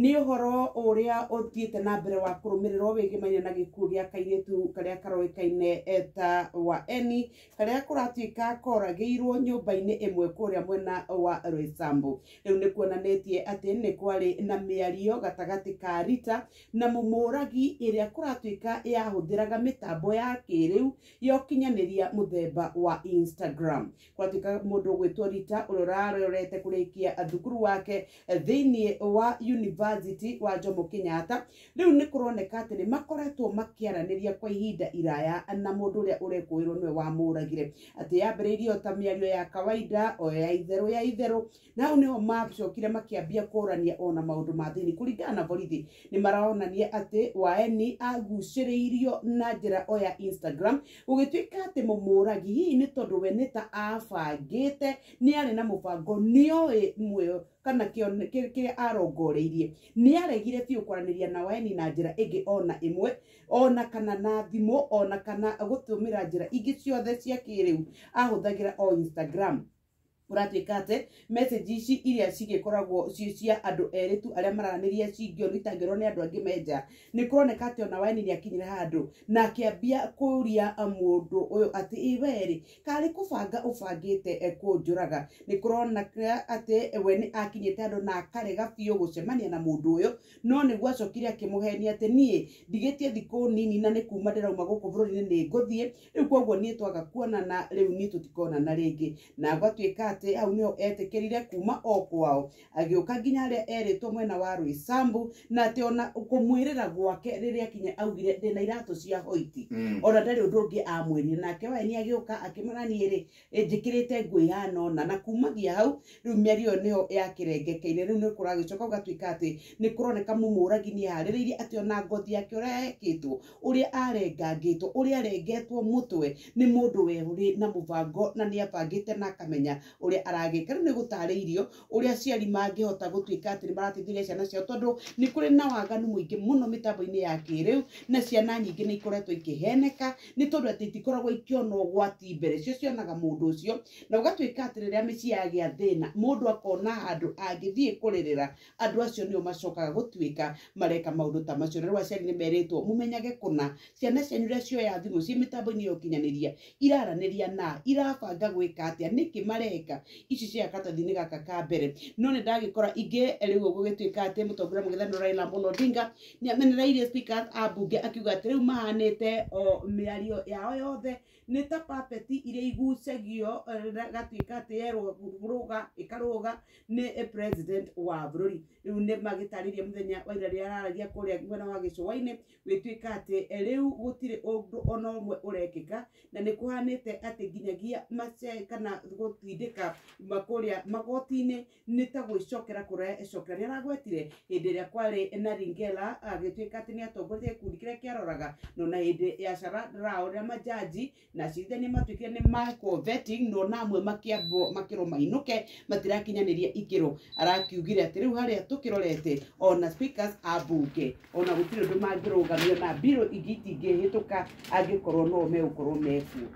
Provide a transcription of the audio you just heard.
Nĩ ũhoro ũrĩa ũthiĩte na mbere wa kũrũmĩrĩrwo wĩgĩmaine na gĩkuũ gĩa kairĩtu karĩa karoĩkaine eta wa Eni, karĩa kũratuĩka koragĩirwo nyũmba-inĩ ĩmwe kũrĩa mwena wa Roysambu. Rĩu nĩ kuonanĩtie atĩ nĩ kwarĩ na mĩario gatagatĩ ka Rita na mũmũragi ĩrĩa kũratuĩka yahũthĩraga mĩtambo ya kĩrĩu ya ũkinyanĩria mũthemba wa Instagram. Kũratuĩka mũndũ ũgwĩtwo Rita ũrĩa ũrarorete kũrĩkia thukuru wake thĩinĩ wa University wa Jomo Kenyatta. Rĩu nĩ kũroneka atĩ nĩ makoretwo makĩaranĩria kwa ihinda iraya na mũndũ ũrĩa ũrekũĩrwo nĩwe wamũragire, atĩ yambĩrĩirie o ta mĩario ya kawaida o ya itherũ ya itherũ, na hau nĩho macokire makĩambia kũrania ona maũndũ ma thĩinĩ. Kũringana na borithi nĩ maronania atĩ Waeni agucĩrĩirio na njĩra o ya Instagram, gũgĩtuĩka atĩ mũmũragi hihi nĩ tondũ we nĩ ta abangĩte, nĩ arĩ na mũbango, nĩoĩ muoyo kana kĩrĩa arongoreirie. Nĩ aregire biũ kwaranĩria na Waeni na njĩra ĩngĩ ona ĩmwe, ona kana na thimũ, ona kana gũtũmĩra njĩra ingĩ ciothe cia kĩrĩu, ahũthagĩra o Instagram. Kũratuĩka atĩ message ici iria cigĩkoragwo ciĩ cia andũ erĩ tu arĩa mararanĩria cingĩonwo itangĩonwo nĩ andũ angĩ me nja, nĩ kũroneka atĩ ona Waeni nĩ akinyire handũ na akĩambia kũria mũndũ ũyũ atĩ ĩ we rĩ, karĩ kũbanga ũbangĩte kũnjũraga. Nĩ kũroneka atĩ we nĩ akinyĩte handũ na akarega biũ gũcemania na mũndũ ũyũ, no nĩguo acokire akĩmũhenia atĩ niĩ ndigĩtie thikũ nini na nĩ kuma ndĩrauma gũkũ bũrũri-inĩ nĩ ngũthiĩ, rĩu koguo niĩ twaga kuonana rĩu niĩ tũtikonana rĩngĩ. Na gwatuĩka atĩ hau nĩho etĩkĩrire kuma o kwao agĩũka nginya harĩa erĩtwo mwena wa Roysambu, na atĩ ona kũmwĩrĩra gwake rĩrĩa akinya augire ndĩna iratũ cia hoiti, ona ndarĩ ũndũ ũngĩ amwĩrire. Nake Waeni agĩũka akĩmwĩra niĩ rĩ njĩkĩrĩte nguo ihana ũna, na kumagia hau rĩu mĩario ĩyo nĩyo yakĩrengekeire. Rĩu nĩ kũragĩcoka gũgatuĩka atĩ nĩ kũroneka mũmũragi nĩ eharĩrĩirie atĩ ona ngothi yake ũrĩa yekĩtwo, ũrĩa arengangĩtwo, ũrĩa arengetwo mũtwe nĩ mũndũ werĩ na mũbango, na nĩ abangĩte na akamenya ũrĩa aragĩka. Rĩu nĩ gũtarĩirio ũrĩa aciari mangĩhota gũtuĩka atĩ nĩ marateithĩrĩria ciana ciao, tondũ nĩ kũrĩ na waganu mũingĩ mũno mĩtambo-inĩ ya kĩrĩu, na ciana nyingĩ nĩ ikoretwo ikĩheneka nĩ tondũ atĩ itikoragwo ikĩona ũgwati mbere, cio cionaga mũndũ ũcio, na ũgatuĩka atĩ rĩrĩa mĩciĩ yagĩa thĩna mũndũ akona handũ angĩthiĩ kũrĩrĩra, andũ acio nĩo macokaga gũtuĩka mareka maũndũ ta macio. Na rĩu aciari nĩ merĩtwo mũmenyage kũna ciana cianyu iria cioya thimũ ciĩ mĩtambo-inĩ ya ũkinyanĩria iraranĩria na irabanga gwĩka atĩa, nĩkĩ mareka ici cia karatathi-inĩ gaka ka mbere. No nĩ ndagĩkora ingĩ rĩu gũgĩtuĩka atĩ mũtongoria mũng'ethanĩro Raila Amolo Odinga nĩ amenereirie speakers a mbunge akiuga atĩ rĩu mahanĩte o mĩario yao yothe nĩ ta puppet iria igucagio, gatuĩka atĩ yerwo rũga ĩkarũga nĩ president wa bũrũri. Rĩu nĩ magĩtarĩria mũthenya wa ira rĩrĩa araragia kũrĩa mwena wa gĩcũa-inĩ, gwĩtuĩka atĩ rĩu gũtirĩ ũndũ ona ũmwe ũrekĩka, na nĩ kũhanĩte atĩ nginyagia mace kana gũtindĩka kũrĩa magoti-inĩ nĩ ta gwĩcokera kũrecokera. Nĩ aragwetire hĩndĩ ĩrĩa kwarĩ na Ringela agĩtuĩka atĩ nĩ atongoretie gĩkundi kĩrĩa kĩaroraga, no na hĩndĩ ya Sharad Rao rĩrĩa majaji na acirithania matuĩkire nĩ mekwo vetting, no na amwe makĩambwo makĩrwo mainũke matirakinyanĩria ikĩro. Arakiugire atĩ rĩu harĩa tũkĩrorete ona speakers a mbunge ona gũtirĩ ũndũ mangĩrũgamio na mbirũ ingĩ itingĩhĩtũka angĩkorwo no megũkorwo mekuo.